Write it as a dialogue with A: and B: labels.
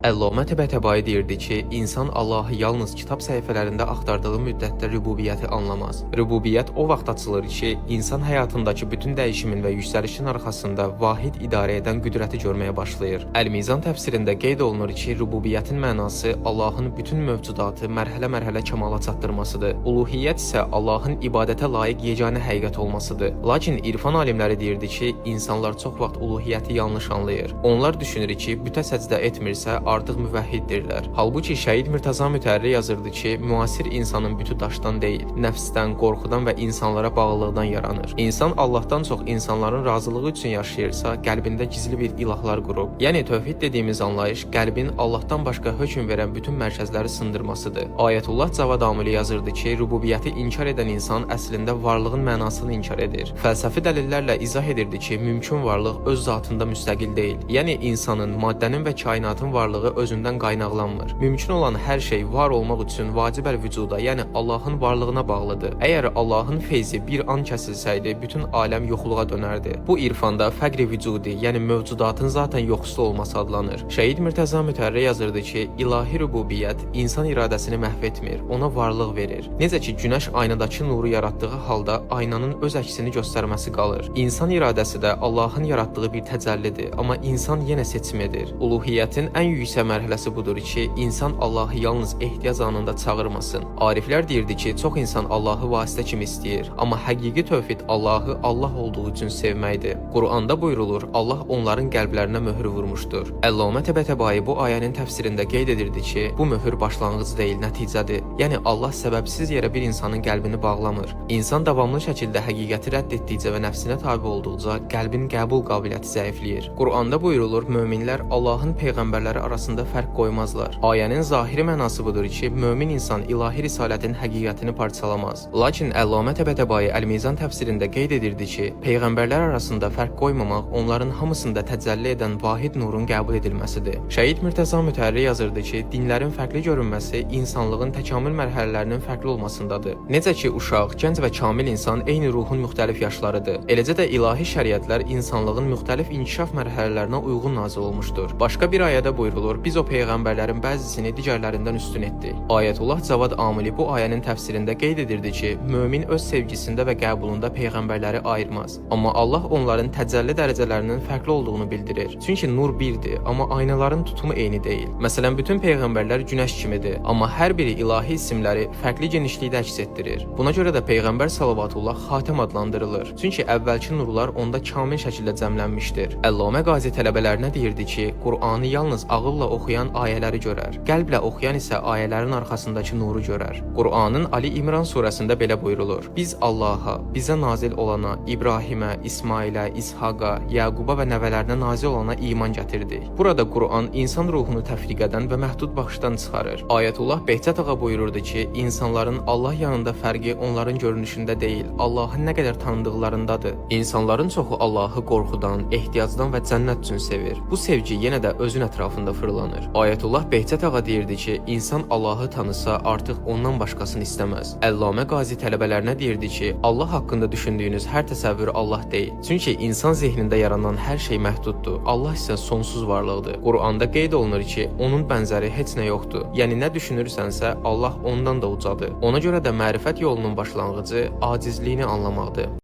A: Əllamə Təbətəbai deyirdi ki, insan Allahı yalnız kitab səhifələrində axtardığı müddətdə rübubiyyəti anlamaz. Rübubiyyət o vaxt açılır ki, insan həyatındakı bütün dəyişimin və yüksəlişin arxasında vahid idarə edən qüdrəti görməyə başlayır. Əl-Mizan təfsirində qeyd olunur ki, rububiyyətin mənası Allahın bütün mövcudatı mərhələ-mərhələ kamala çatdırmasıdır. Uluhiyyət isə Allahın ibadətə layiq yeganə həqiqət olmasıdır. Lakin irfan alimləri deyirdi ki, insanlar çox vaxt uluhiyyəti yanlış anlayır. Onlar düşünür ki, bütə səcdə etmirsə, artıq müvəhhiddirlər. Halbuki Şəhid Mürtəza Mütəhəri yazırdı ki, müasir insanın bütü daşdan deyil, nəfsdən, qorxudan və insanlara bağlılıqdan yaranır. İnsan Allahdan çox insanların razılığı üçün yaşayırsa, qəlbində gizli bir ilahlar qurub. Yəni tövhid dediyimiz anlayış qəlbin Allahdan başqa hökm verən bütün mərkəzləri sındırmasıdır. Ayətullah Cavad Amili yazırdı ki, rububiyyəti inkar edən insan əslində varlığın mənasını inkar edir. Fəlsəfi dəlillərlə izah edirdi ki, mümkün varlıq öz zatında müstəqil deyil. Yəni insanın, maddənin və kainatın varlığı özündən qaynaqlanmır. Mümkün olan hər şey var olmaq üçün vacib vücuda, yəni Allahın varlığına bağlıdır. Əgər Allahın feyzi bir an kəsilsəydi, bütün aləm yoxluğa dönərdi. Bu irfanda fəqri vücudi, yəni mövcudatın zaten yoxsul olması adlanır. Şəhid Mürtəza Mütəhəri yazırdı ki, ilahi rububiyyət insan iradəsini məhv etmir, ona varlıq verir. Necə ki günəş aynadakı nuru yaratdığı halda aynanın öz əksini göstərməsi qalır. İnsan iradəsi də Allahın yaratdığı bir təcəllidir, amma insan yenə seçim edir. Uluhiyyətin ən yüksək mərhələsi budur ki, insan Allahı yalnız ehtiyac anında çağırmasın. Ariflər deyirdi ki, çox insan Allahı vasitə kimi istəyir, amma həqiqi tövhid Allahı Allah olduğu üçün sevməkdir. Quranda buyurulur, Allah onların qəlblərinə möhür vurmuşdur. Əllamə Təbətəbai bu ayənin təfsirində qeyd edirdi ki, bu möhür başlanğıc deyil, nəticədir. Yəni Allah səbəbsiz yerə bir insanın qəlbini bağlamır. İnsan davamlı şəkildə həqiqəti rədd etdikcə və nəfsinə tabe olduqca qəlbin qəbul qabiliyyəti zəifləyir. Quranda buyurulur, möminlər Allahın peyğəmbərləri arasında fərq qoymazlar. Ayənin zahiri mənası budur ki, mömin insan ilahi risalətin həqiqətini parçalamaz. Lakin Əllamə Təbətəbai Əl-Mizan təfsirində qeyd edirdi ki, peyğəmbərlər arasında fərq qoymamaq onların hamısında təcəlli edən vahid nurun qəbul edilməsidir. Şəhid Mürtəza Mütəhəri yazırdı ki, dinlərin fərqli görünməsi insanlığın təkamül mərhələlərinin fərqli olmasındadır. Necə ki, uşaq, gənc və kamil insan eyni ruhun müxtəlif yaşlarıdır. Eləcə də ilahi şəriətlər insanlığın müxtəlif inkişaf mərhələlərinə uyğun nazil olmuşdur. Başqa bir ayədə buyurulur, biz o peyğəmbərlərin bəzisini digərlərindən üstün etdik. Ayətullah Cavad Amili bu ayənin təfsirində qeyd edirdi ki, mömin öz sevgisində və qəbulunda peyğəmbərləri ayırmaz. Amma Allah onların təcəlli dərəcələrinin fərqli olduğunu bildirir. Çünki nur birdir, amma aynaların tutumu eyni deyil. Məsələn, bütün peyğəmbərlər günəş kimidir, amma hər biri ilahi isimləri fərqli genişlikdə əks etdirir. Buna görə də peyğəmbər salavatullah xatəm adlandırılır. Çünki əvvəlki nurlar onda kamil şəkildə cəmlənmişdir. Əllamə Qazi tələbələrinə deyirdi ki, Qur'anı yalnız ağılla oxuyan ayələri görər. Qəlblə oxuyan isə ayələrin arxasındakı nuru görər. Qur'anın Ali İmran surəsində belə buyurulur: Biz Allaha, bizə nazil olana, İbrahimə, İsmailə, İshaqa, Yaquba və nəvələrinə nazil olana iman gətirdik. Burada Qur'an insan ruhunu təfriqədən və məhdud baxışdan çıxarır. Ayətullah Behçət ağa buyururdu ki, insanların Allah yanında fərqi onların görünüşündə deyil, Allahı nə qədər tanıdıqlarındadır. İnsanların çoxu Allahı qorxudan, ehtiyacdan və cənnət üçün sevir. Bu sevgi yenə də özün ətrafında fırlanır. Ayətullah Behçət ağa deyirdi ki, insan Allahı tanısa artıq ondan başqasını istəməz. Əllamə Qazi tələbələrinə deyirdi ki, Allah haqqında düşündüyünüz hər təsəvvür Allah deyil. Çünki insan zehnində yaranan hər şey məhduddur. Allah isə sonsuz varlıqdır. Quranda qeyd olunur ki, onun bənzəri heç nə yoxdur. Yəni nə düşünürsənsə, Allah ondan da ucadır. Ona görə də mərifət yolunun başlanğıcı acizliyini anlamaqdır.